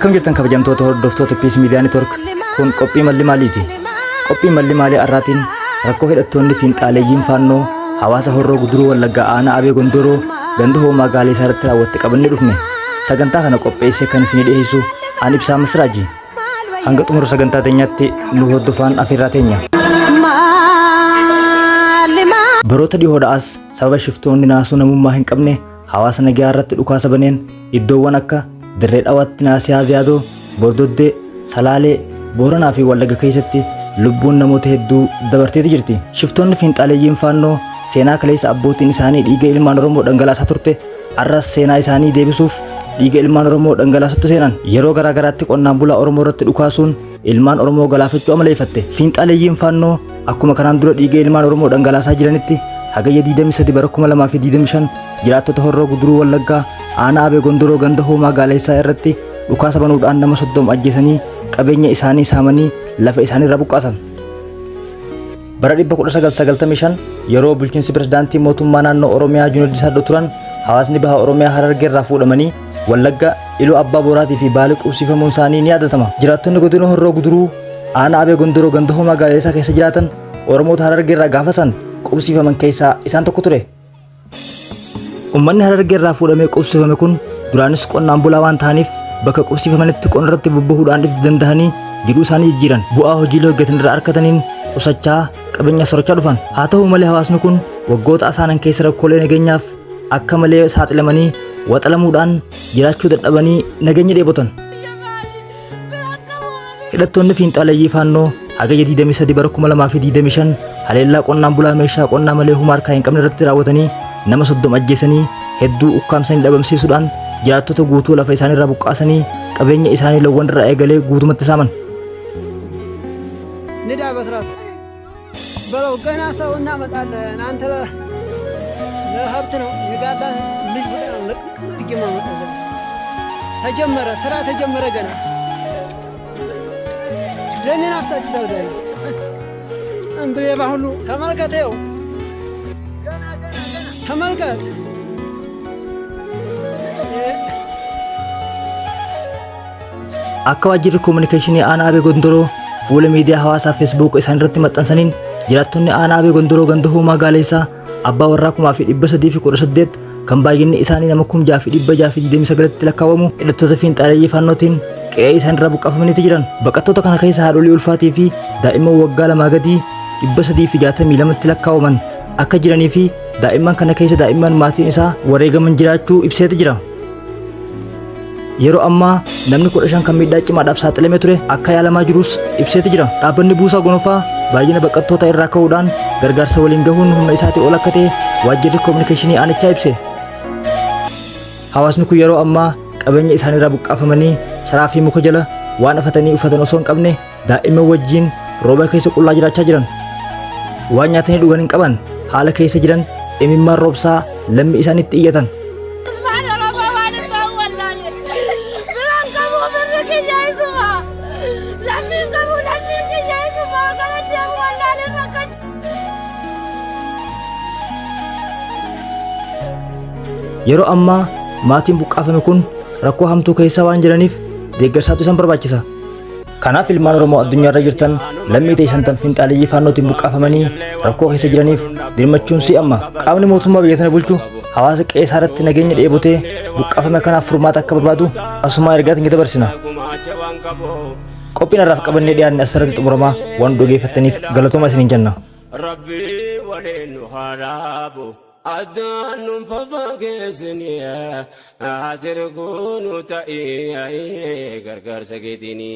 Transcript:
Akkam jirtan kabajamtoota hordoftoota Peace Media Network, kun qophii malli maaliiti? Qophii malli maalii har'aatiin rakkoo hidhattoonni fiinxaaleeyyiin faannoo hawaasa Horroo Guduruu Wallaggaa aanaa Abee Gondoroo ganda hoomaa gaalee isaa irratti raawwatte qabannee dhufne. Sagantaa kana qopheessee kan isinii dhiyeessu aan Ibsaa Masraaji. Hanga xumura sagantaa teenyaatti nu hordofaan afeerraa teenya. Baroota dhihoodha as sababa shiftoonni naasuu namummaa hin qabne hawaasa nagaa irratti dhukaasa baneen iddoowwan akka Dirree Dhawaatti Naasiyaa Ziyaadoo, Bordoddee, Salaalee, Booranaa fi Wallagga keessatti lubbuun namoota hedduu dabarteeti jirti. Shiftoonni fiinxaaleeyyiin faannoo seenaa kaleessa abbootiin isaanii dhiiga ilmaan Oromoo dhangalaasaa turte arras seenaa isaanii deebisuuf dhiiga ilmaan Oromoo dhangalaasutti seenan. Yeroo garaa garaatti qonnaan bulaa Oromoo irratti dhukaasuun ilmaan Oromoo galaafachuu amaleeffatte. Fiinxaaleeyyiin faannoo akkuma kanaan dura dhiiga ilmaan Oromoo dhangalaasaa jiranitti Hagayya 23 bara 2025 jiraattota Horroo Guduruu Wallaggaa aanaa Abee Gondoroo ganda Hoomaa Gaaleessaa irratti dhukaasa banuudhaan nama 30 ajjeesanii qabeenya isaanii saamanii lafa isaanii irraa buqqaasan. Bara 1995 yeroo bulchiinsi pirezidaantii mootummaa naannoo Oromiyaa Junaddii Saaddoo turan hawaasni baha Oromiyaa Harargee irraa fuudhamanii Wallagga, Iluu Abbaa Booraatii fi Baalee qubsiifamuun isaanii ni yaadatama. Jiraattonni godina Horroo Guduruu aanaa Abee Gondoroo ganda Hoomaa Gaaleessaa keessa jiraatan Oromoota Harargee irraa gaafa san qubsiifaman keessaa isaan tokko ture. Uummanni Harargee irraa fuudhamee qubsiifame kun duraanis qonnaan bulaa waan ta'aniif bakka qubsiifamanitti qonna irratti bobba'uudhaan if danda'anii jiruu isaanii jijjiiran. Bu'aa hojiilee hojjetan irraa argataniin qusachaa qabeenya sorachaa dhufan. Haa ta'u malee hawaasni kun waggoota asaanan keessa rakkoolee nageenyaaf akka malee saaxilamanii waxalamuudhaan jiraachuu dadhabanii nageenya dheebotan. Hidhattoonni fiinxaaleeyyii Faannoo Hagayya 23 bara 2025 haleellaa qonnaan bulaa meeshaa qonnaa malee humaa harkaa hin qabne irratti raawwatanii nama 30 ajjeesanii hedduu ukkaamsanii dhabamsiisuudhaan jiraattota guutuu lafa isaanii irraa buqqaasanii qabeenya isaanii loowwan irraa eegalee guutumatti saaman. ንዳ በስራት በለው ገና ሰው እናመጣለን። አንተ ለሀብት ነው የጋላ ልጅ ብለህ ነው ለቅምቅም አድርጌ የማመጣው። ገና ተጀመረ ስራ ተጀመረ ገና ደሜን አፍሳችሁታል። ዛሬ እንብሌባ ሁሉ ተመልከት፣ ይኸው ተመልከት። Akka waajjirri koominikeeshinii aanaa Abee Gondoroo fuula miidiyaa hawaasaa Facebook isaan irratti maxxansaniin jiraattonni aanaa Abee Gondoroo ganda Hoomaa Gaaleessaa abbaa warraa 3318 kan baay'inni isaanii nama 6629tti lakkaawwamu hidhattoota fiinxaaleeyyii faannootiin qe'ee isaan irraa buqqaafamaniiti jiran. Baqattoota kana keessa haadholii ulfaatii fi daa'imman waggaa lamaa gadii 362tti lakkaawwaman akka jiranii fi daa'imman kana keessa daa'imman maatiin isaa wareegaman jiraachuu ibseeti jira. Yeroo ammaa namni 15 kan miidhaa cimaadhaaf saaxilamee ture akka yaalamaa jirus ibseeti jira. Dhaabbanni Buusaa Gonofaa baay'ina baqattoota irraa ka'uudhaan gargaarsa waliin gahuun humna isaatii ol akka ta'e waajjirri koominikeeshinii aanichaa ibse. Hawaasni kun yeroo ammaa qabeenya isaaniirraa buqqaafamanii sharaa fi muka jala waan afatanii uffatan osoo hin qabne daa'imman wajjin rooba keessa qullaa jiraachaa jiran. Waan nyaatanii dhugan hin qaban haala keessa jiran imimmaan roobsaa lammii isaaniitti iyyatan. Ilmaan Oromoo waan hin ta'u wallaale. Biraan qabu birri kiyya isuma. Lammiin qabu lammiin kiyya isuma. Kana deemu wallaale rakkate. Yeroo ammaa maatiin buqqaafame kun rakkoo hamtuu keessa waan jiraniif deeggarsaatu isaan barbaachisa. Kanaaf ilmaan Oromoo addunyaarra jirtan lammii teessan tan finxaaleyyii faannootiin buqqaafamanii rakkoo keessa jiraniif dirmachuun si amma. Qaamni mootummaa biyya tana bulchu hawaasa qe'ee isaa irratti nageenya dheebotee buqqaafame kanaaf furmaata akka barbaadu asumaa ergaa teenya dabarsina. Qophiin har'aaf qabannee dhiyaanne asirratti xumurama. Waan nu dhageeffattaniif galatoomaa isiniin jenna. Rabbi waliin nu haa dhaabu addaan nun fafageessini ati erguu nu ta'ii gargaarsa keetiini.